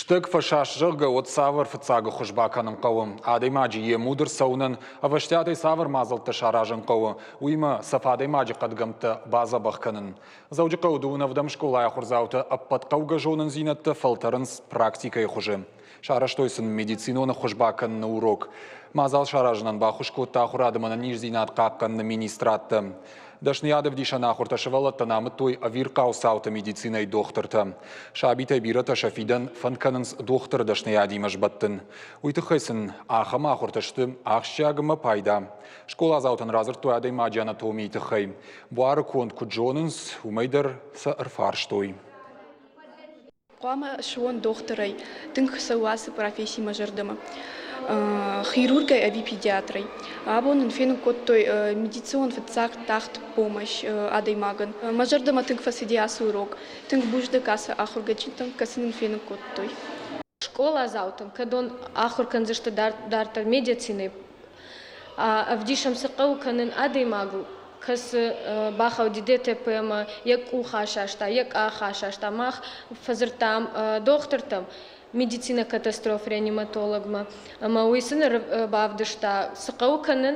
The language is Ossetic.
Стӕг фӕсаст, зӕгъгӕ, уӕд цавӕр фыццаг ӕххуыс бакӕнын хъӕуы? Адӕймаджы йе муд ӕрцӕуынӕн ӕвӕстиатӕй цавӕр мадзӕлттӕ саразын хъӕуы? Уыимӕ цӕф адӕймаджы хъӕдгӕмттӕ бадзӕбӕх кӕнын. Дзӕуджыхъӕуы дыууын ӕвдӕм скъолайы ахуырдзаутӕ ӕппӕт хъӕугӕ зонындзинӕдтӕ фӕлтӕрынц практикӕйы хуызы. Сарӕзтой сын медицинон ӕххуыс бакӕныны урок. Мадзал саразынӕн баххуыс кодта ахуырады ӕмӕ ӕнӕниздзинад хъахъхъӕныны министрадтӕ. Дӕсныйад ӕвдисӕн ахуыртӕ сывӕллӕттӕн амыдтой ӕвирхъау цауты медицинӕйы дохтыртӕ. Сабитӕй бирӕтӕ сӕ фидӕн фӕнд кӕнынц дохтыры дӕсныйадимӕ сбӕттын. Уый тыххӕй сын ахӕм ахуыртӕ сты ахсджиаг ӕмӕ пайда. Скъоладзаутӕн радзырдтой адӕймаджы анатомийы тыххӕй. Буары конд куыд зонынц, уымӕй дӕр сӕ ӕрфарстой. Хъуамӕ суон дохтырӕй. Тынг цӕуы ацы професси мӕ зӕрдӕмӕ. Хирургӕй ӕви педиатрӕй. Абон нын фенын кодтой медицион фыццаг тагъд помощь адӕймагӕн. Мӕ зӕрдӕмӕ тынг фӕцыди ацы урок. Тынг бузныг ацы ахуыргӕнджытӕн, кӕцы нын фенын кодтой. Скъоладзаутӕн, кӕдон ахуыр кӕндзысты дарддӕр медицинӕйы, ӕвдисӕм цы хъӕуы кӕнын адӕймагыл, кӕцы бахауди ДТП-мӕ, йӕ къух асаста, йӕ къах асаста. Мах фӕдзырдтам дохтыртӕм, медицинӕ катастроф реаниматологмӕ, ӕмӕ уый сын бавдыста, цы хъӕуы кӕнын.